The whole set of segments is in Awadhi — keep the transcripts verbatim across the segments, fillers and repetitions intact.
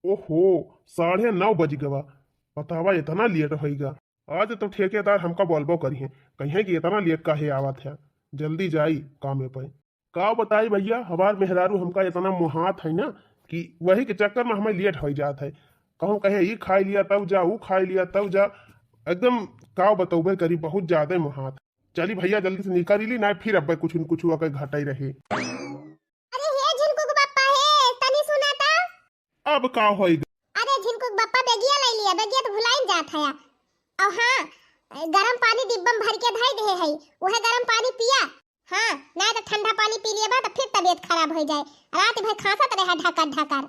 ओहो, साढ़े नौ बज गवा, बतावा इतना लेट होइगा। आज तो ठेकेदार हमका बोलबो करिहें, कहिहें कि इतना लेट काहे आवत है, जल्दी जाई कामे पे। का बताई भइया, हमार मेहरारू हमका इतना मोहात है ना कि वही के चक्कर में हमें लेट होइ जात है। कहूँ कहे ई खाइ लिया तब जा, ऊ खाइ लिया तब जा, एकदम का बतौबे करी, बहुत ज्यादा मोहात। चली भइया जल्दी से निकरी ली, ना फिर अब्बे कुछ न कुछ ओके घटाई रही। अरे हे झिनकू के बप्पा हे, तनी सुना ता। अब का होई ग-? अरे झिनकू के बप्पा बेगिया लइ लिया, बेगिया तो भुलाइन जात है। और हाँ, गरम पानी डिब्बा में भर के धइ देहे है, उहे गरम पानी पिया। हाँ, ना तो ठंडा पानी पी लिया बा तो फिर तबीयत खराब होइ जाए, रात भर खांसत रहे ढकर ढकर।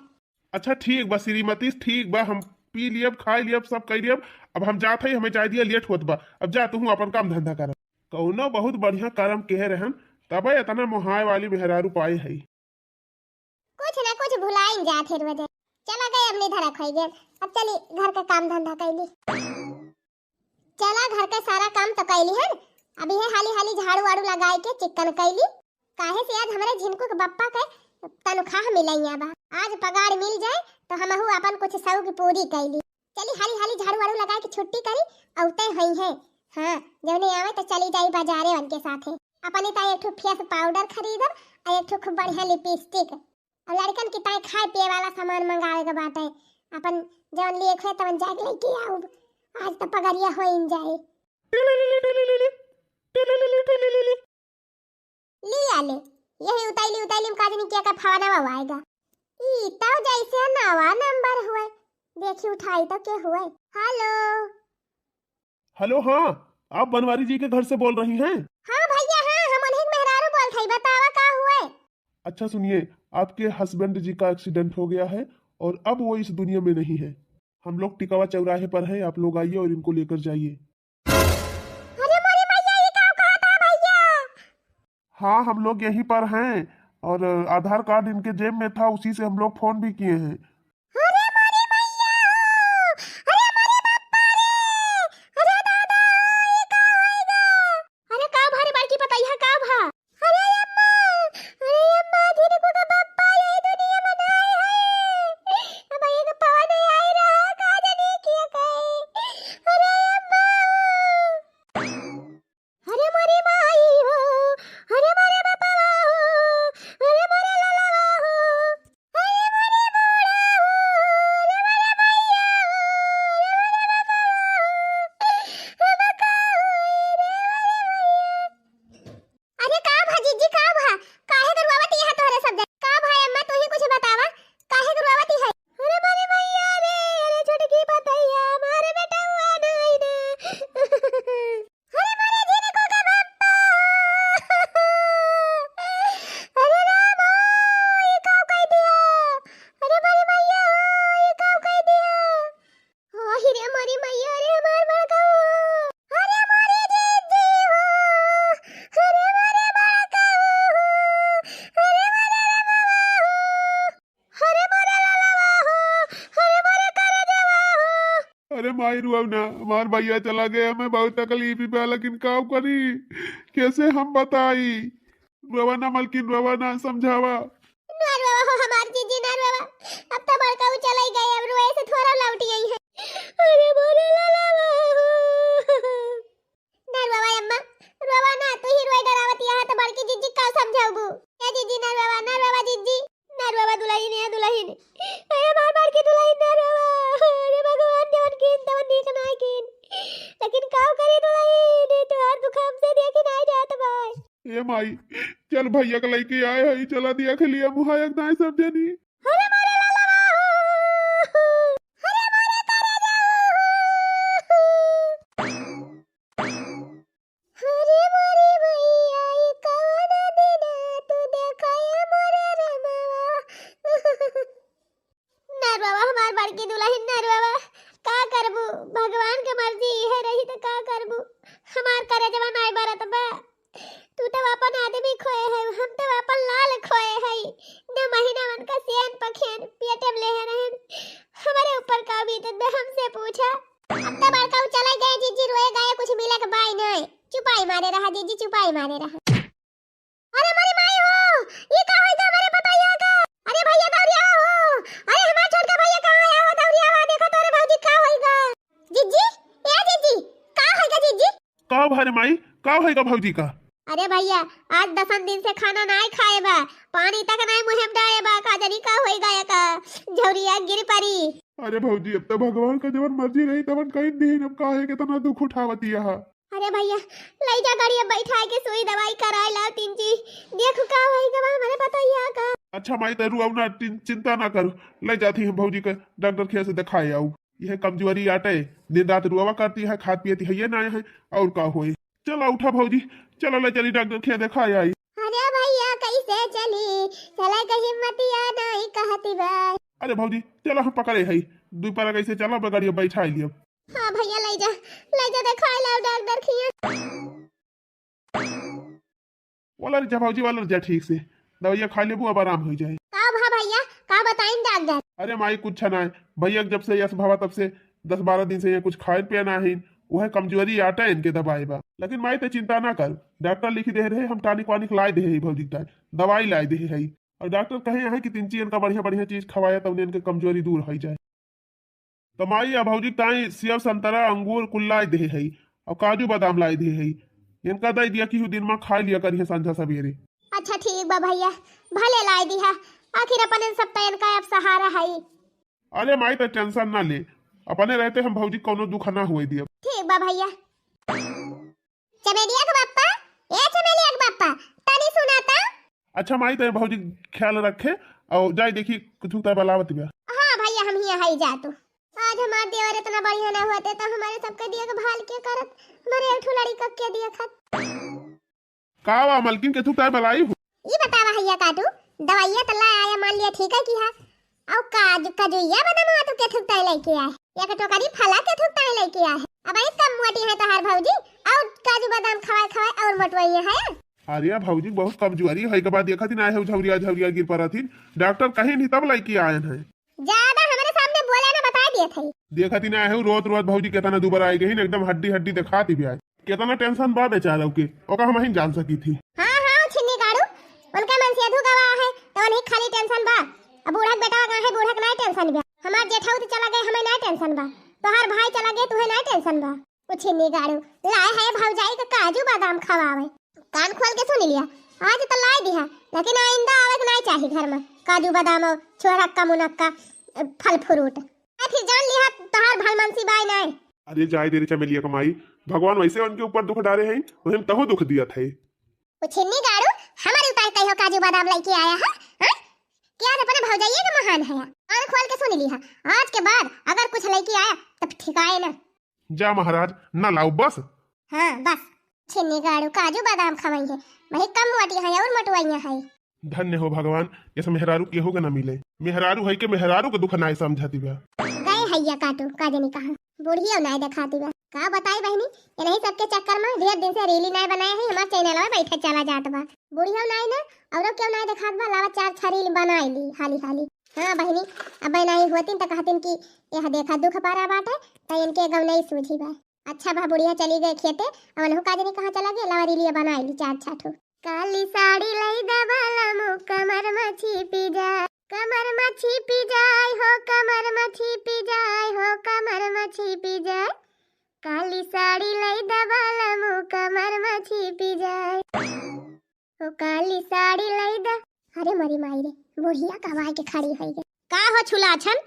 अच्छा ठीक बा श्रीमती, ठीक बा, हम पी लियब, खाइ लियब, सब कइ लियब। अब हम जात हई, हमें जाए दिया, लेट होत बा। अब जा तुहूँ अपन काम धंधा कर। कउनो बहुत बढ़िया करम केहे रहन, तबे एतना मोहाए वाली मेहरारू पाए हई। कुछ ना कुछ भुलाइन जात है रोजे। चला गए, अपनी धरक होइ गए। अब चली घर के काम धंधा कइली। चला घर के सारा काम तो कइली हन, अब इहे हाली हाली झाड़ू वाड़ू लगाए के चिक्कन कइली। काहे से आज हमरे झिनकू के बप्पा के तनख्वाह मिलइया बा। आज पगार मिल जाए तो हमहू अपन कुछ शौक पूरी कइली। चली हाली हाली झाड़ू वाड़ू लगाए के छुट्टी करी, औते हइहें। हाँ, जउने आवे तो चली जाई बाजारे उनके साथे। अपने ताई एक ठो फेस पाउडर खरीदब और एक ठो खूब बढ़िया लिपस्टिक। और लड़कन की ताई खाए पिए वाला सामान मंगावे के बाटे। अपन जवन लिए खोए तवन जाके लेके आउब। आज तो पगरिया होइन जाए। ली आले, यही उतैली उतैली में काजनी के का फवाना बाबू आएगा। ई तो जैसे नवा नंबर हुए, देखी उठाई तो के हुए। हेलो। हेलो, हाँ, आप बनवारी जी के घर से बोल रही हैं? हाँ भैया, हाँ, हम उन्हीं के मेहरारू बोलत हई, बतावा का हुए? अच्छा सुनिए, आपके हस्बैंड जी का एक्सीडेंट हो गया है और अब वो इस दुनिया में नहीं है। हम लोग टिकावा चौराहे पर हैं, आप लोग आइए और इनको लेकर जाइए। अरे मोरी मैया, ये का कहता भैया? हाँ, हम लोग यहीं पर हैं और आधार कार्ड इनके जेब में था, उसी से हम लोग फोन भी किए हैं। अरे मोरी मैया हो, अरे मोरे बापा रे, अरे दादा, ये का होइगा? अरे का भा रे बड़की पतैया, का भा? अरे अम्मा, अरे अम्मा, झिनकू का बापा यही दुनिया में नाई है। अब ये का पवन आई रहा, का जाने किया कहे। अरे अम्मा। अरे मोरे माई हो, अरे मोरे बापा हो, अरे मोरे लाला हो, अरे मोरे बूढ़ा हो, अरे मोरे मैया हो, अरे मोरे बापा हो, हम का होई रे मोरे मैया। अरे का भा जिज्जी, का भा? काहे के रोवत यहाँ तोहरे सब जन? का भा अम्मा, तू ही कुछ बतावा, काहे के रोवत है? अरे मोरे मैया रे, अरे छोटकी पतैया, मारे बेटा हुआ नहीं ना। अरे मोरे झिनकू का बापा। अरे राम, ई का कह दिया? अरे मोरे मैया, ई का कह दिया? आहि रे मोरी मैया रे, हमार बड़का हो। अरे मोरी जिज्जी हो। अरे मोरे बड़का हो। अरे मोरे रे बाबा हो। अरे मोरे ललवा हो। अरे मोरे करेजवा हो। अरे माई रुआव ना, हमार भैया चला गया, हमें बहुत तकलीफ ही बा, लेकिन का करी, कैसे हम बताई? रोवा ना मलकिन, रोवा ना, समझावा। ना रोवा हो हमार जीजी, ना रोवा। अब तो बड़का उ चले गए, अब रोए से थोड़ा लौटी आई है। अरे मोरे लाला बाबू। ना रोवा अम्मा, रोवा ना, तू ही रोए डरावत यहाँ तो बड़की जीजी का समझाऊबू? ए जीजी ना रोवा, ना रोवा जीजी, ना रोवा दुलहिन, ए दुलहिन। अरे हमार बड़की दुलहिन ना रोवा। अरे भगवान जवन कीन तवन नीक नाय कीन। लेकिन का करी दुलहिन, तोहार दुख हमसे देखी नाय जात भाई। ए माई, चल भैया के लइके आए हई, चला दिया खिलिया मुहा एक दाएं सब जनी। अरे मोरे लाला बाबू, अरे मोरे करेजा हो। अरे मोरे भैया, ई कवन दिना तू देखाया मोरे रमवा। ना बाबा, हमार बड़की दुलहिन ना बाबा, का करबू? भगवान के मर्जी इहे रही त का करबू? हमार करेजवा नाय बरत बा। तू तो अपन आदमी खोए है, हम तो अपन लाल खोए है। न महीना मन का सियान पखियान पेटे में लेहे रहन। हमारे ऊपर का बीतत बा, हमसे पूछा। अब तो बड़का उ चले गए, जीजी रोए गए, कुछ मिले के बाई नहीं। चुपाई मारे रहा जीजी, चुपाई मारे रहा। अरे मोरी माई हो, ये का होई गा मोरे पतैया का? अरे भैया दौड़िया हो, अरे हमार छोटका भैया कहाँ है? अरे माई, का होइगा भौजी का? अरे भैया, आज दसन दिन से खाना नाय खाए बा, पानी तक नाय मुँहे में डाले बा, का जानी का होइगा एका, झौरिया गिर परी। अरे भौजी, अब तो भगवान का जवन मर्जी रही तवन कहीं दीन, अब काहे के इतना दुख उठावत यह? अरे भैया, लई जा गाड़ी, अब बैठा के सुई दवाई कराए ला तीन जी, देखो का होइगा बा, हमरे बताइए का। अच्छा माई, तो रुआऊ ना, चिं-, चिंता ना करो, ले जाती हम भौजी के डॉक्टर खिया से दिखाए आऊ। यह कमजोरी आटे, दिन रात रुआवा करती है, खात पियती है ये ना है, और का होए। चला उठा भौजी, चला ले चली डॉक्टर खिया दिखाए आई। अरे भैया, कैसे चली? चला के हिम्मतिया नहीं कहती बा। अरे भौजी, चला हम पकड़े है, दू पैरा कैसे चला, बगड़िया बैठा लिया। हाँ भैया, ले जा, ले जा, दिखाए लाओ डॉक्टर खिया। वाला जा भौजी, वाला जा ठीक से, दवाइया खा लेबू, अब आराम हो जाए। का भा भैया, का बताइन डॉक्टर? अरे माई, कुछ ना है भैया, जब से यस भवा तब से दस बारह दिन से ये कुछ खाए पिए ना है, वह कमजोरी आटा इनके दबाए बा। लेकिन माई, ते चिंता ना कर, डॉक्टर लिखी दे रहे, हम टॉनिक वानिक लाए दे है भौजी के, दवाई लाए दे है। और डॉक्टर कहे हैं कि तिनची इनका बढ़िया बढ़िया चीज खवाया, तब इनके कमजोरी दूर हो जाए। तो माई, आ भौजी ताई सेब, संतरा, अंगूर कुल लाए दे है, और काजू बादाम लाए दे है। इनका दे दिया कि दिन में खा लिया करिए संझा सवेरे। अच्छा ठीक बा भैया, भले लाए दिहा, आखिर अपन इन सब तो इनका अब सहारा है। अरे माई, तो टेंशन ना ले, अपने रहते हम भौजी कौनो दुख ना हुए दिया। ठीक बा भैया। चमेलिया के बप्पा, ए चमेलिया के बप्पा, तनी सुना ता। अच्छा माई, तनी भौजी ख्याल रखे, और जाई देखी कुछ उतार बलावत बिया। हाँ भैया, हम हिया हई, जा तू। आज हमार देवर इतना बढ़िया ना होते तो हमारे सबके देखभाल के करत, हमारे एक ठो लड़का के देखत। का बा मलकिन, के थुक ताय बलाई हो? ई बतावा हैया काटू, दवाइया त ला आया, मान लिया ठीक है कि हा। औ काजू, काजुइया बदामवा तू के थुक ताय लेके आए? या के टोकरी फला के थुक ताय लेके आए? अब आई कम मोटी है तहार भौजी, और काजू बादाम खवाए खवाए और मोटवाइया है। अरे भौजी बहुत कमजोरी है, के बाद देखा दिन आए हो झौरिया झौरिया गिर पड़ा थी, डॉक्टर कहीं नहीं तब लेके आए हैं। ज्यादा हमरे सामने बोला ना, बता दिए थे। देखा थी ना है, रोत रोत भौजी केतना दुबर आई गई, एकदम हड्डी हड्डी दिखाती भी आई। केतना टेंशन बा बेचारा के, ओका हम ही जान सकी थी। हाँ, हाँ, छिन्नी गाड़ू, उनका मन से अधू गवा है, तो उन्हीं खाली टेंशन बा। अब बूढ़क बेटा का है, बूढ़क ना टेंशन बा। हमार जेठाऊ तो चला गए, हमें ना टेंशन बा। तोहार भाई चला गए, तुहे ना टेंशन बा। कुछ नहीं गाड़ू, लाए है भौजाई के काजू बादाम खवावे। कान खोल के सुन लिया, आज तो लाई दिहा, लेकिन आइंदा आवे के नहीं चाही घर में काजू बादाम और छोहरक्का मुनक्का, अ, फल फ्रूट। आ फिर जान लिहा तोहार भलमनसी बाई नहीं। अरे जाए दे रे चमेलिया कमाई, भगवान वैसे उनके ऊपर दुख डारे हैं, उन्हें तहु दुख दिया था। कुछ नहीं गाड़ू, हमारे ऊपर कहो काजू बादाम लेके आया है, हाँ? क्या आज अपने भौजाइये के महान है? कान खोल के सुन लिहा, आज के बाद अगर कुछ लेके आया तब ठिकाए ना। जा महाराज, ना लाओ बस। हाँ, बस। छिन्नी गाड़ू काजू बादाम खवाई है, वही कम मोटी है और मोटवाइयाँ है। धन्य हो भगवान, जैसे मेहरारू केहू के ना मिले। मेहरारू है के मेहरारू के दुख ना समझती बा। गए हैया काटू, का जानी कहाँ। बुढ़ियो ना दिखाती बा। का बताई बहनी, ये नहीं सबके चक्कर में ढेर दिन से रीली ना बनाए है, हमार चैनल में बैठे चला जात बा। बुढ़ियो ना ना, औरो क्यों ना दिखात बा, लावा चार छह रील बनाई ली हाली हाली। हाँ बहनी, अब नहीं होती तो कहतीन कि यह देखा दुख पारा बाटे, तो इनके गौ नहीं सूझी बा। अच्छा भा बुढ़िया चली गए खेते, अब उन्हों का जानी कहाँ चला गया, लावा रीलिया बनाई ली चार छह ठो। काली साड़ी लाई दा बाला मु कमर मछी पी जाए, कमर मछी पी जाए हो, कमर मछी पी जाए हो, कमर मछी पी जाए। काली साड़ी लाई दा बाला मु कमर मछी पी जाए। ओ काली साड़ी लाई दा। अरे मरी माई रे, बुढ़िया कवाए के खड़ी है गे। का हो छुलाछन,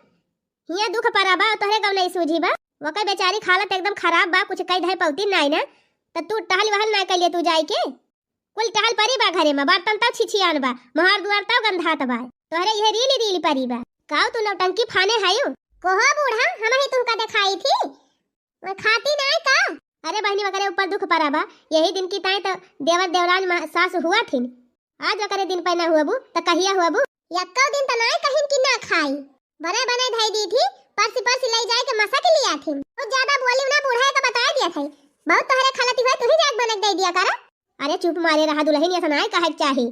हिया दुख परा बा, तोहरे गौ नहीं सूझी बा। वके बेचारी के हालत एकदम खराब बा, कुछ कई धई पौती नाई ना, त तू टहल वहल ना कैले तू जाई के। कुल टहल परी बा घरे में, बर्तन तौ छिछियान बा, मोहार दुआर तौ गंधात बा, तोहरे यह रीली रीली परी बा। काऊ तू नौटंकी फाने हायू? कोहो बूढ़ा, हम ही तुमका दिखाई थी। मैं खाती नाय का? अरे बहनी, ओकरे ऊपर दुख परा बा। यही दिन की ताई तो देवर देवरान मा-, सास हुआ थिन। आज ओकरे दिन पे ना हुआबू, त कहिया हुआबू? यक्को दिन त नाय कहिन कि ना खाई। बने बने धई दी थी, परसी परसी ले जाए के मसा के लिया थिन। बहुत ज्यादा बोली ना, बूढ़ा का बता दिया था। बहुत तोहरे खलती हुए, तू ही जाके बने के दे दिया कर। अरे चुप मारे रहा दुलहिन, ऐसा नाय कहे के चाही।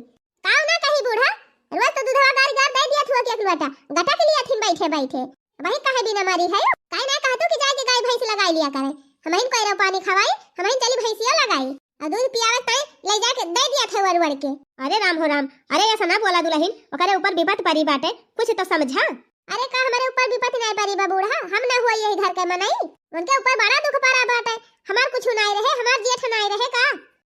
काऊ ना कही बूढ़ा, रोज तो दूधवा गार गार दे दिया थुआ के एक लोटा, गटा के लिया थिन बैठे बैठे। वही कहे बिना मारी है, काहे ना कहतू कि जाके गाय भैंस लगाई लिया करे। हमहिन कोयरो पानी खवाई, हमहिन चली भैंसिया लगाई। और दूध पियावे ताई ले जाके दे दिया थे वरुअर के। अरे राम हो राम, अरे ऐसा ना बोला दुलहिन, ओकरे ऊपर विपत परी बाटे, कुछ तो समझा। अरे का हमारे ऊपर विपत नहीं परी बा बूढ़ा, हम ना हुआ यही घर के मनई, उनके ऊपर बड़ा दुख परा बाटे। हमार कुछ नाई रहे, हमार जेठ नाई रहे का?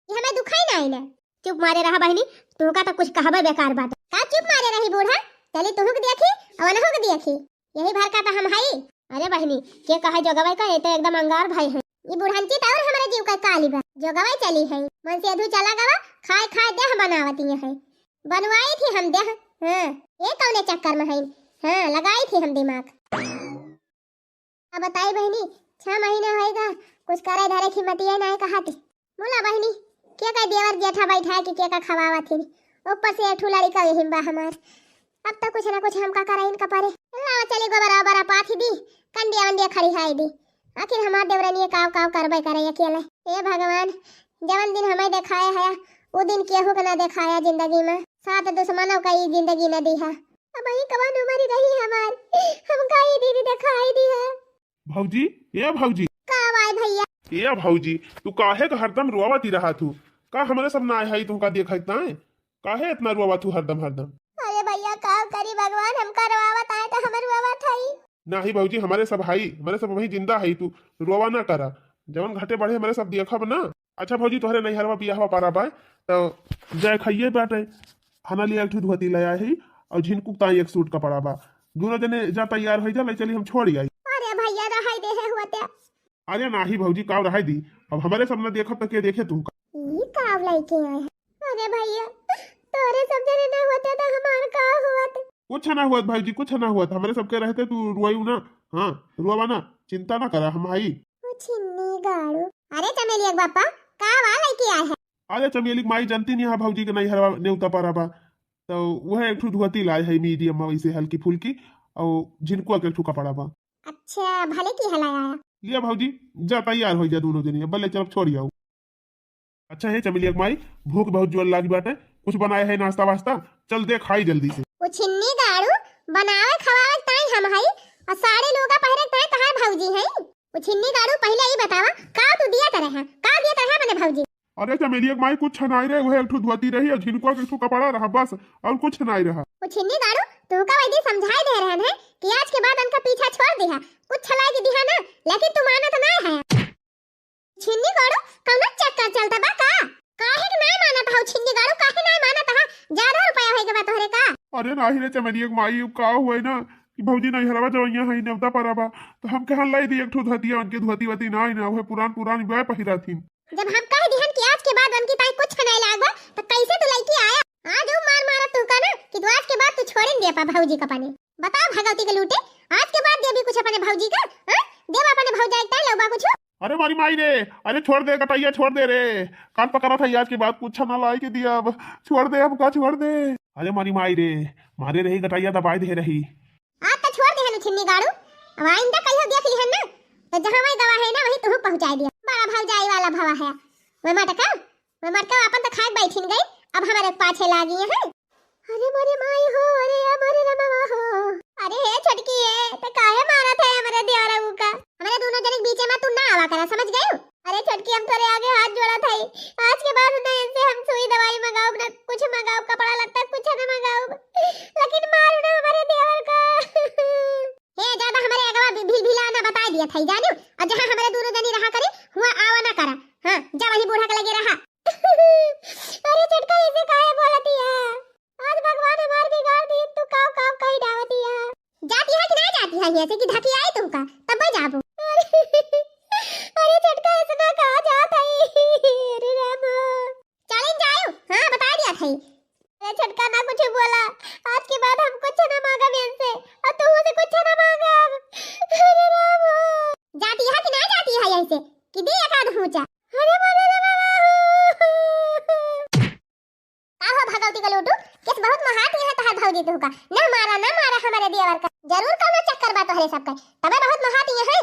ये हमें दुखाई नाई ना। चुप मारे रहा बहिनी, तुहका तो कुछ कहबे बेकार बात। का चुप मारे रही बूढ़ा? चली तुहू के देखी, अउ अनहू के देखी। यही भर का तो हम हई। अरे बहिनी, के कहे जोगवई का, ये तो एकदम अंगार भाई है। ई बुढ़ंची तो और हमरे जीव का काली बा। जोगवई चली है, मन से अधू चला गवा, खाए खाए देह बनावती है। बनवाई थी हम देह, हाँ, ये कौने चक्कर में है? हाँ, लगाई थी हम दिमाग। अब बताई बहिनी, छह महीना होएगा, कुछ करे धरे की मतिये नाय कहत। बोला बहिनी, के का देवर जेठा बैठा है कि के का खवावत ही? ऊपर से एक ठू लड़िका यही बा हमार। अब तो कुछ ना कुछ हमका करे इनका परे। लावा चली गोबरा ओबरा पाथी दी, कंडिया वंडिया खड़ी हाई दी। आखिर हमार देवरनिया काव काव करबे करे अकेले। हे भगवान, जवन दिन हमें देखाया है, उ दिन केहू के ना देखाया जिंदगी में। सात दुश्मनों का ई जिंदगी न दी है। अब ही कवन उम्र रही हमार, हमका ई दिन देखाई दी है। भौजी, ए भौजी। का बाय भैया? ए भौजी, तू काहे का हरदम रोवत ही रहा तू? का हमरे सब ना है तुमका देखत नाय? काहे इतना रोवा तू हरदम हरदम? अरे भैया, का करी भगवान, हमका रोवावत आए तो हमर रोवावत हई। नाही भौजी, हमरे सब हई, हमरे सब वही जिंदा हई, तू रोवा ना करा। जवन घटे बढ़े हमरे सब देखब ना। अच्छा भौजी, तोहरे नैहरवा बियाहवा पारा बा, तो जाए खाइए बाटे। हना लिए एक ठो धोती ले आए हई और झिनकू ताई एक सूट कपड़ा बा। दोनों जने जा तैयार हो जा, ले चली हम छोड़ आई। अरे भैया, रहाई दे है हुआ ते। अरे नाही भौजी, काव रहाई दी, अब हमरे सब न देखब त के देखे तू का? ई काव लइके आए हैं? अरे भैया, तोरे सब जने ना होते तो हमार का होत? कुछ ना हुआ भौजी, कुछ ना हुआ, हमरे सबके रहते तू रुआई ना। हाँ, रुआवा ना, चिंता ना करा, हम आई। ओ छिन्नी गाड़ू। अरे चमेलिया के बापा, का वा लइके आए है? अरे चमेली के माई, जानती नहीं है भौजी के नैहरवा नेवता पारा बा, तो वह एक ठो धोती लाए है मीडियम में, वैसे हल्की फुल्की, और झिनकुआ के एक ठो कपड़ा बा। अच्छा, भले की हला आया। लिया भौजी, जा तैयार हो जा दोनों जनी, अब ले चल छोड़ आओ। अच्छा हे चमेलिया के माई, भूख बहुत जोर लागी बाटे, कुछ बनाए है नाश्ता वास्ता? चल दे खाई जल्दी से। ओ छिन्नी गाड़ू, बनावे खवावे ताई हम हई, और साड़ी लुगा पहिरे ताई तहार भौजी हई। ओ छिन्नी गाड़ू, पहिले ई बतावा, का तू दिया तरह है, का दिया तरह अपने भौजी? अरे चमेलिया के माई, कुछ नाई रे, वह एक ठो धोती रही और झिनकुआ के एक ठो कपड़ा रहा, बस, और कुछ नाई रहा। ओ छिन्नी गाड़ू, तू का वही दिन समझाई दे रहन है कि आज के बाद उनका पीछा छोड़ दिहा, कुछ लाई के दिहा ना, लेकिन तू मानत ना है। छिन्नी गाड़ू, कौनो चक्कर चलता बा का? काहे के नाय मानत हौ छिन्नी गाड़ू, काहे नाय मानत हा? ज्यादा रुपया होए के बा तोहरे का? अरे नाही रे चमेलिया के माई, उ का हुए ना कि भौजी नैहरवा जवैया है, नेवता परा बा, तो हम कहन लाई दी एक ठो धोतिया, उनके धोती वती नाय ना, वह पुरान पुरान बा पहिरा थीन। जब हम कह दिहन कि आज के बाद उनकी ताई कुछ नहीं लागबा, तो कैसे तू लइके आया? आज उ मार मारत तू का ना कि तू आज के बाद तू छोड़िन दे पा भौजी का पानी। बताओ भगवती के लूटे, आज के बाद देबी कुछ अपने भौजी का? हाँ? देब अपने भौजाई के ताई लौबा कुछ? अरे मोरी माई रे, अरे छोड़ दे गटैया, छोड़ दे रे। कान पकड़ा था, आज के बाद कुछ ना लाई के दिया अब। छोड़ दे हमका, छोड़ दे। अरे मोरी माई रे, मारे रही गटैया दबाई दे रही। आज तो छोड़ दे हनु छिन्नी गाड़ू, अब आइंदा कहियो देख लिहन ना, तो जहाँ वही गवा है ना, वही तुहू पहुँचाई दिया। बड़ा भौजाई वाला भवा है। मैं मटका, मैं मटका अपन तो खाए बैठिन गई, अब हमारे पाछे लागी है। अरे मोरे माई हो, अरे मोरे रमवा हो। अरे हे छोटकी, ए तो काहे मारत है हमरे देवरऊ का? हमरे दोनों जने के बीचे में तू ना आवा करा, समझ गयू? अरे छोटकी, हम तोरे आगे हाथ जोड़त हई, आज के बाद ना इनसे हम सुई दवाई मंगाउब, ना कुछ मंगाउब, कपड़ा लत्ता कुछ ना मंगाउब, लेकिन मारू ना हमरे देवर का। हे ज्यादा हमरे अगवा भी-, भिलभिला ना बताई दिया था, जानू? और जहाँ हमरे दोनों जनी रहा करे, हुआ आवा ना करा। हाँ, जा वही बूढ़ा के लगे रहा। अरे छोटका, ऐसे काहे बोलती है? आज भगवान हमार बिगाड़ दी, तू काव काव कही डावती है। जाती है कि ना जाती है यहाँ से कि धकी आई तुमका, तब जाबो। अरे छोटका, ऐसा ना कहा जात है। अरे राम। चलिन जायो, हाँ बता दिया था। अरे छोटका ना कुछ बोला, आज के बाद हम कुछ ना मांगब इनसे, और तू से कुछ ना मांगब। अरे राम। जाती है कि ना जाती है यहाँ से कि दे एक आध हुचा। अरे मोरे रे बाबा हो। का हो भगवती का लूटू, केस बहुत महात यहाँ तहार भौजी तुहका। ना मारा, ना मारा हमारे देवर का। जरूर कौनो चक्कर बा तोहरे सबका, तबे बहुत महात यहाँ है।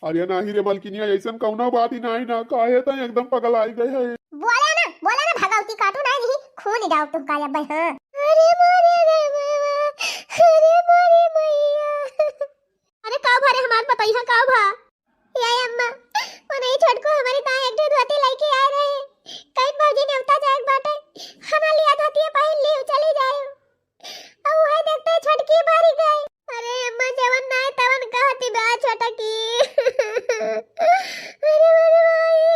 अरे नाही रे मलकिनिया, ऐसन कौनो बात ही नाही ना, काहे त एकदम पगल आई गए है। बोले ना, बोले ना भगवती काटू ना, यही खून डाल तुहका अब, हाँ। अरे मोरे रे बाबा, अरे मोरे मैया। अरे का भा रे हमार पतैया, का भा? ए अम्मा, ओ नहीं छोटको, हमारी ताई एक ठो धोती लइके आए रहे। कहीं भौजी नेवता जाए के बाटे, हना लिया धोती पहिन लियो, चली जाए। अब वही देखते छोटकी भारी गई। अरे अम्मा, जवन नाय तवन कहती बा छोटकी। अरे मोरे माई।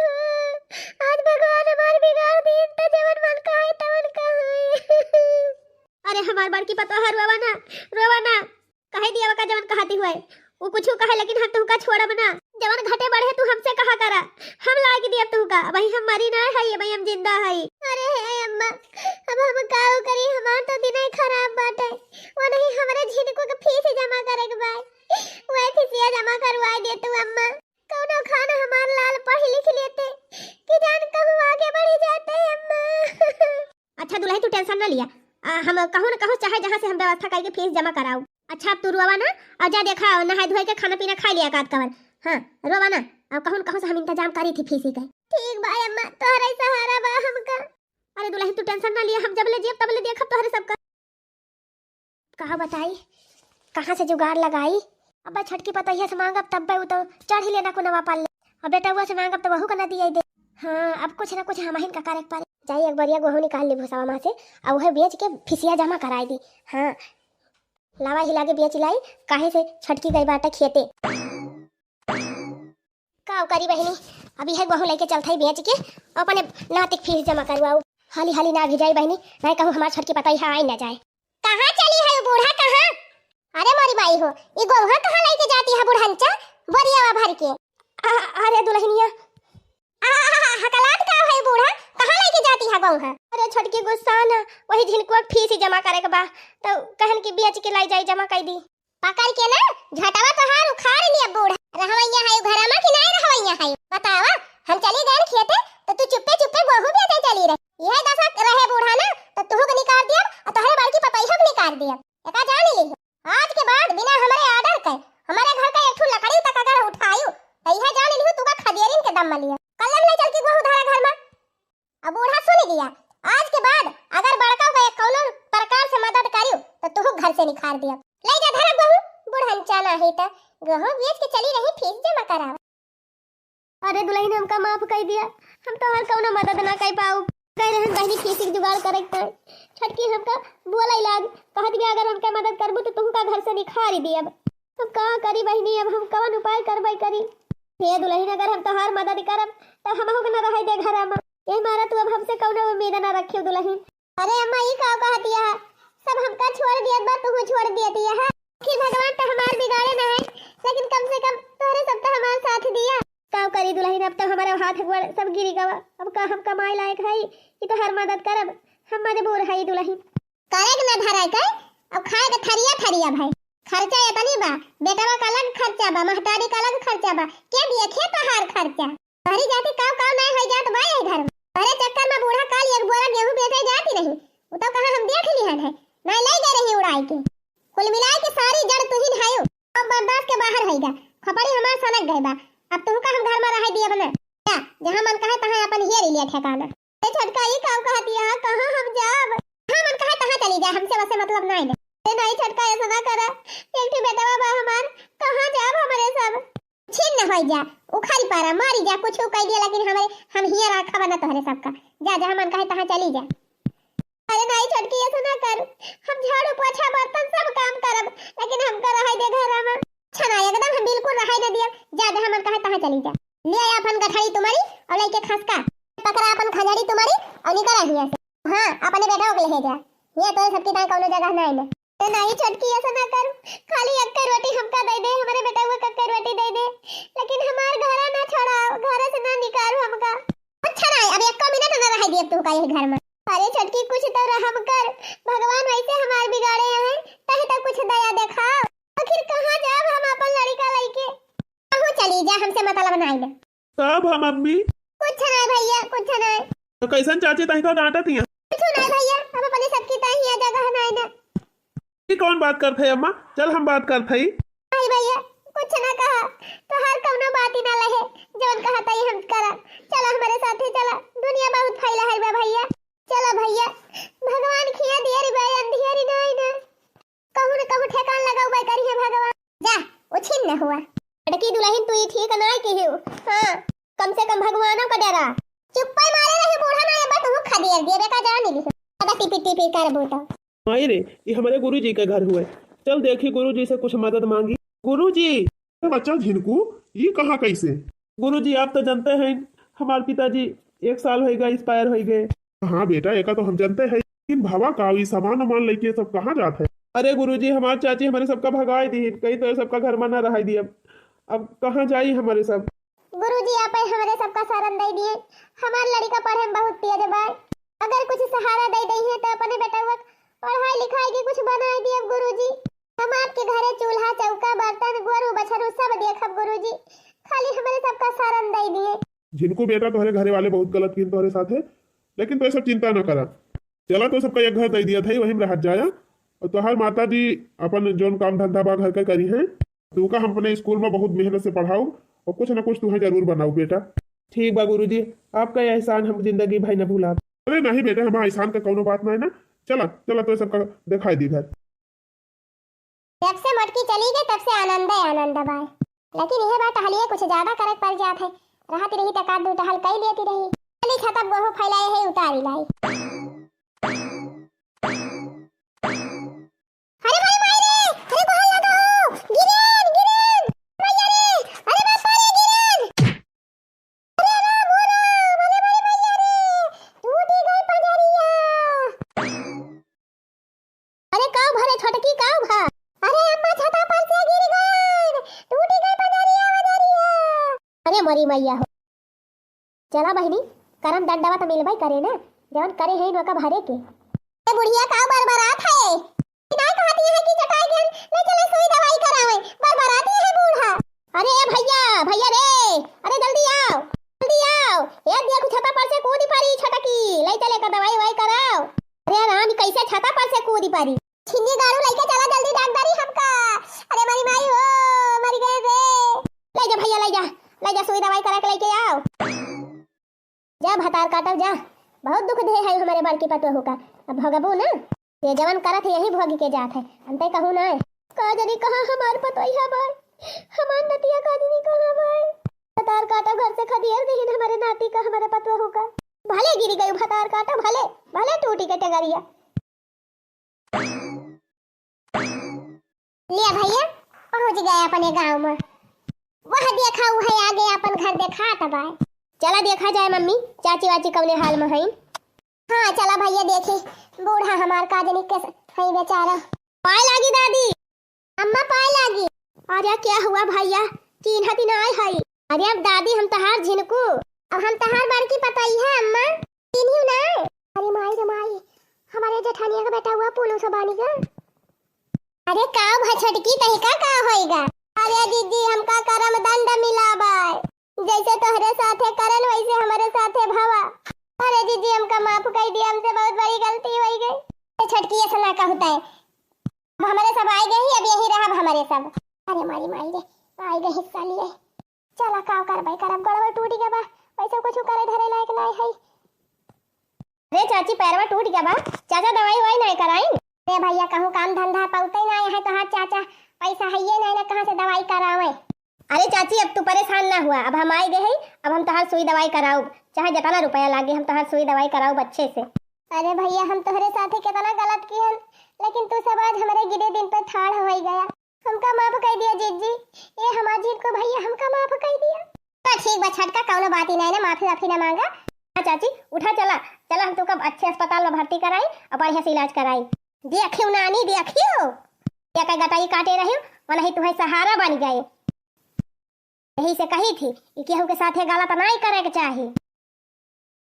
ती हुए, उ कुछु कहे, लेकिन हम तुहका छोड़ब ना। जवन घटे बढ़े तू हमसे कहा करा, हम लाग दियब तुहका। अबहीं हम मरी ना हई, अबहीं हम जिंदा हई। अरे हे अम्मा, अब हम का करी, हमार तो दिने खराब बाटे। वो नहीं, हमरे झिनको के फीस जमा करे के बा, वह फीसिया जमा करवाई दे तू अम्मा। कौनो खान हमार लाल पढ़ लिख लेते, कि जान कहूँ आगे बढ़ी जाते अम्मा। अच्छा दुलही, तू tension ना लिया, आ, हम कहूँ न कहूँ, चाहे जहाँ से हम व्यवस्था करके फीस जमा कराऊ। अच्छा, अब तू रोवा ना, और जा देखा, नहाए धोए के खाना पीना खाई लिया कात कवर। हाँ, रोवा ना, अब कहूँ न कहूँ से हम इंतजाम करी थी फीस ही के। ठीक बा अम्मा, तोहरे सहारा बा हमका। अरे दुलही, तू tension ना लिया, हम जब ले जियब तब ले देखब तोहरे सबका। कहाँ बताई, कहाँ से जुगाड़ लगाई? अब्बे छोटकी पतोहिया से मांगब तब्बे उ तो चढ़ी लेना कुनवा पाल ले। अब बेटउआ से मांगब तो वहू का ना दिए दे। हाँ, अब कुछ ना कुछ हमहिन का करे के पड़े। जाई एक बरिया गोहूँ निकाल ली भूसावा मा से, आ उहे बेच के फीसिया जमा कराई दी। हाँ, लावा ही लागे बेच लाई, काहे से छोटकी गई बाटे खेते। का करी बहिनी, अब इहे गोहूँ लेके चलत हई बेच के, अपने नातिक फीस जमा करवाऊ। हाली हाली ना भिजाई बहिनी, नहीं कहूँ हमार छोटकी पतोहिया आई ना जाए। कहाँ चली है बूढ़ा, कहाँ? अरे मोरी माई हो, ई गोहूँ कहाँ लेके जाती है बुढ़नचा, बोरियावा भर के? आ, अरे दुलहिनिया, आ, आ, आ, हकलात का है बूढ़ा, कहाँ लेके जाती है गोहूँ? अरे छोटकी गुस्सा ना, वही झिनकुआ के फीस ही जमा करे के बा, तो कहन कि बेच के लाई जाई, जमा कर दी। पकड़ के ना झटवा तोहार उखाड़ लिया बूढ़ा। रहवैया है घरा मा कि नाय रहवैया है? बतावा, हम चली गए खेते तो तू चुप्पे चुप्पे गोहूँ बेचे चली रही। यह दशा रहे बूढ़ा ना तो तुहू के निकाल दियब और तोहरे बड़की पतोहियो के निकाल दियब। एका जान ली, आज के बाद बिना हमरे order के हमरे घर का एक ठो लकड़ी तक अगर उठायू तो यह जान लिहू तू का खदेरिन के दम मलिया। कल्लम ले चल के गोहूँ धारा घर मा। अब बूढ़ा सुन गया, आज के बाद अगर बड़का के कौनो प्रकार से मदद करियो तो तुहू घर से निकाल दिया। ले जा धरा गोहूँ, बूढ़न चाना है त गोहूँ बेच के चली रही फीस जमा करावा। अरे दुलहिन, हमका माफ कर दिया, हम तोहर कौनो मदद ना कर पाऊ। कह रहे बहिनी फीस के जुगाड़ करे के। छोटकी हमका बोले लाग, कहत भी अगर हमका मदद करबू तो तुहू का घर से निकाल दियब। अब का करी बहिनी, अब हम कवन उपाय करबे करी? हे दुलहिन, अगर हम तोहार मदद करब त हमहू के न रहे दे घरा मा। ए मारा, तू अब हमसे कौनो उम्मीद ना रखियो दुलहिन। अरे अम्मा, ई का कहतिया है? सब हमका छोड़ दियत बा, तुहू छोड़ दियतिया है। आखिर भगवान त हमार बिगाड़े ना है, लेकिन कम से कम तोहरे सब त हमार साथ दिया। का करी दुलहिन, अब त हमारे हाथ गोड़ सब गिरी गवा। अब का हम कमाए लायक है कि तोहार मदद करब? हम मजबूर है दुलहिन। करे के ना धरे के, अब खाए के थरिया थरिया भाई। खर्चा एतनी बा, बेटवा का अलग खर्चा बा, महतारी का अलग खर्चा बा, के दिए खे तोहार खर्चा? तोहरी जाति काव काव नाय होई जात बा यही घर में। तोहरे चक्कर में बूढ़ा काल एक बोरा गेहूं बेचे जाती रही, उ तो कहाँ हम देख लिहन है, नाय ले गए रही उड़ाई के। कुल मिलाए के सारी जड़ तुहिन हायो। अब बर्दाश्त के बाहर होई गा, खोपड़ी हमार सनक गए बा। अब तुहू का हम घर में रहे दियब ना। जा, जहाँ मन कहे तहाँ अपन हियर लिया ठिकाना। ए छोटका, ई काव कहतिया, कहाँ हम जाब? जहाँ मन कहे तहाँ चली जा, हमसे वसे मतलब नाय ना। ए नाई छोटका, ऐसा ना करा, एक ठे बेटवा बा हमार, कहाँ जाब हमरे सब? छिन्न होई जा, उखड़ी पारा, मारी जा, कुछ कह दिया, लेकिन हमरे, हम हिया राखब ना तोहरे सबका। जा, जहाँ मन कहे तहाँ चली जा। अरे नाई छोटकी, ऐसा ना कर, हम झाड़ू पोछा बर्तन सब काम करब, लेकिन हमका रहे दे घर में। अच्छा ना, एकदम हम बिल्कुल रहे ना दियब। जा, जहाँ मन कहे तहाँ चली जा। ले आ अपन गठरी तुम्हारी और लेके खसका, पकड़ा अपन खंजड़ी तुम्हारी और निकल हिया से। हाँ, अपने बेटा को ले जा, हिया तोरे सबकी ताई कौनो जगह नाय ना। ए नाई छोटकी, ऐसा ना कर, खाली एक रोटी हमका दे दे, हमारे बेटा को एक रोटी दे दे, लेकिन हमार घरा ना छोड़ा, घर से ना निकाल हमका। अच्छा ना, अब एक मिनट ना रह दिए तू का यही घर में। अरे छोटकी, कुछ तो रहम कर, भगवान वैसे हमार बिगाड़े हैं, तहे तो कुछ दया देखा। आखिर कहाँ जाब हम अपन लड़का लइके? कहूँ चली जा, हमसे मतलब नाय ना। का भा मम्मी? कुछ नाय भैया, कुछ नाय। तो कैसन चाची तही का डांटत हिया? कुछ नाय भैया, हम अपने सबकी ताई हिया जगह नाय ना। ई कौन बात करत है अम्मा? चल हम बात करत हई। नाय भैया, कुछ ना कहा, तोहार कौनो बात ही ना लहे, जवन कहा ताई हम करा। चला हमारे साथे चला, दुनिया बहुत फैला है बा भैया। चला भैया, भगवान खिया दिया रे बा, अंधिया रे नाय ना। कहूँ न कहूँ ठेकान लगाऊ बा करी है भगवान। जा, उछिन न हुआ। बड़की दुलहिन, तू ई ठीक नाय किहिउ। हाँ, कम से कम भगवानो का डरा। चुप्पे मारे रही बूढ़ा ना, अब तू खदेर दिए बेटा, जान ली। ज्यादा टिपी टिपी करबू तो। माई रे, ये हमारे गुरुजी के घर हुए। चल देखी गुरुजी से कुछ मदद मांगी। गुरुजी। अरे बच्चा झिनकू, ये कहाँ कैसे? गुरुजी, आप तो जानते हैं हमारे पिताजी एक साल होइगा expire होइगे। हाँ बेटा, एका तो हम जानते हैं, लेकिन भवा का ई सामान उमान लेके सब कहाँ जात है? अरे गुरुजी, हमार चाची हमरे सबका भगाई दिहिन, कही तोहरे सबका घर मा ना रहाई दियब। अब कहाँ जाई हमरे सब? गुरुजी, आप हमरे सबका शरण दे दिए, हमार लड़िका पढ़े में बहुत तेज बा। अगर कुछ सहारा दे दे हैं तो अपने बेटवा के पढ़ाई लिखाई के कुछ बनाई दियब गुरुजी। हम आपके घरे चूल्हा, चौका, बर्तन, गोरू, बछरू सब देखब गुरुजी, खाली हमरे सबका शरण दे दिए। झिनकू बेटा, तोहरे घरे वाले बहुत गलत किहिन तोहरे साथे, लेकिन तू ये सब चिंता न करा। चला, तो सबका एक घर दे दिया था, वहीं में रहत जाया। और तोहार माता जी अपन जौन काम धंधा बा घर के करी हैं, तू का हम अपने स्कूल में बहुत मेहनत से पढ़ाऊ और कुछ ना कुछ तुम्हें जरूर बनाऊ बेटा। ठीक बा गुरुजी, आपका ये एहसान हम जिंदगी भर न भूलाब। अरे नहीं बेटा, हमारा एहसान का कौनो बात ना है ना। चला चला, तो सबका दिखाई दी घर। जब से मोटकी चली गई, तब से आनंद ही आनंद बा। लेकिन यह बात टहलिए कुछ ज्यादा करे के पड़ जात है। रहत रही त का दू टहल कई लेती रही। चली छतप गोहूं फैलाए है, उतारी लाई। अरे भाई माई रे, अरे गोहूं लगा हो, गिरेन, गिरेन, मैया रे, अरे बाप रे, गिरेन। अरे राम हो राम, अरे भाई मैया रे, टूटी गई पजरिया। अरे काव भा रे छोटकी, काव भा? अरे अम्मा, छता पर से गिर गयन, टूटी गई पजरिया, पजरिया। अरे मोरी मैया हो। चला बहिनी, करम दंडवा त मिलबई करे ना, जवन करे है इनका भरे के। ए बुढ़िया, काव बरबरात है? नहीं कहती है कि चटाई गयन, ले चले सुई दवाई करावे, बरबराती है बूढ़ा। अरे ए भैया, भैया रे, अरे जल्दी आओ, जल्दी आओ। ए देखो छता पर से कूदी परी छोटकी, ले चले का दवाई वाई कराओ। अरे राम, कैसे छता पर से कूदी परी? छिन्नी गाड़ू लइके चला जल्दी डॉक्टरी हमका। अरे मरी माई हो, मरी गए रे। ले जा भैया, ले जा, ले जा, सुई दवाई करा के लेके आओ। जा भतार काटो जा, बहुत दुख दे है हमारे बड़की पतोहू का। अब भोगबू ना, ये जवन करत है यही भोग के जात है, अंते कहू ना। का जनी कहाँ हमार पतोहिया बाय, हमार नतिया का जनी कहाँ बाय। भतार काटो घर से खदेर दिहिन हमारे नाती का, हमारे पतोहू का। भले गिरी गई भतार काटो, भले, भले टूटी के टंगरिया। लिया भैया, पहुँच गए अपने गाँव में। वह देखा, वह आगे अपन घर देखात बा। चला देखा जाए मम्मी, चाची वाची कौने हाल में हईन। हाँ चला भैया, देखी बूढ़ा हमार का जनी कैसे हई बेचारा। पाए लागी दादी। अम्मा पाए लागी। अरे क्या हुआ भैया, चिन्हत ही ना आए हई। अरे अब दादी हम तहार झिनकू। अब हम तहार बड़की पतोहिया अम्मा। चिन्हियो ना? अरे माई रे माई, हमारे जेठानिया का बेटा हुआ पुलिस बानी का। अरे का भा छोटकी, तहिका का होइगा? अरे दीदी, हमका करम दंड मिला बाय, जैसे तोहरे साथे करन वैसे हमारे साथे भवा। अरे दीदी, हमका माफ कर दिया, हमसे बहुत बड़ी गलती हो गई। ए छोटकी, ऐसा ना कहता है, अब हमारे सब आए गए ही, अब यही रहा हमारे सब। अरे मारी माई रे, आए गए हिस्सा लिए। चला का करबै, करब गोड़वा टूट गया बा, वैसे कुछ करे धरे लायक नहीं है। अरे चाची, पैरवा टूट गया बा, चाचा दवाई वाई नहीं कराई? अरे भैया, कहूँ काम धंधा पौते नहीं है तोहार चाचा, पैसा है ये नहीं ना, कहाँ से दवाई करावे? अरे चाची, अब तू परेशान ना हुआ, अब हम आए गए हैं, अब हम तोहार सुई दवाई कराउब, चाहे जितना रुपया लागे, हम तोहार सुई दवाई कराउब अच्छे से। अरे भैया, हम तोहरे साथे कितना गलत किहन, लेकिन तू सब आज हमारे गिरे दिन पे ठाड़ हो गया। हमका माफ कर दिया जिज्जी, ए हमार झिनकू भैया, हमका माफ कर दिया। तो ठीक बा छटका, कौनो बात ही नहीं ना, माफी वाफी ना मांगा। हाँ चाची, उठा चला, चला हम तुका अच्छे अस्पताल में भर्ती कराई और बढ़िया से इलाज कराई। देखियो नानी, देखियो, या का गटाई काटे रही, वनही तुहे सहारा बन गए। यही से कही थी कि केहू के साथे गलत नाई करे के चाही।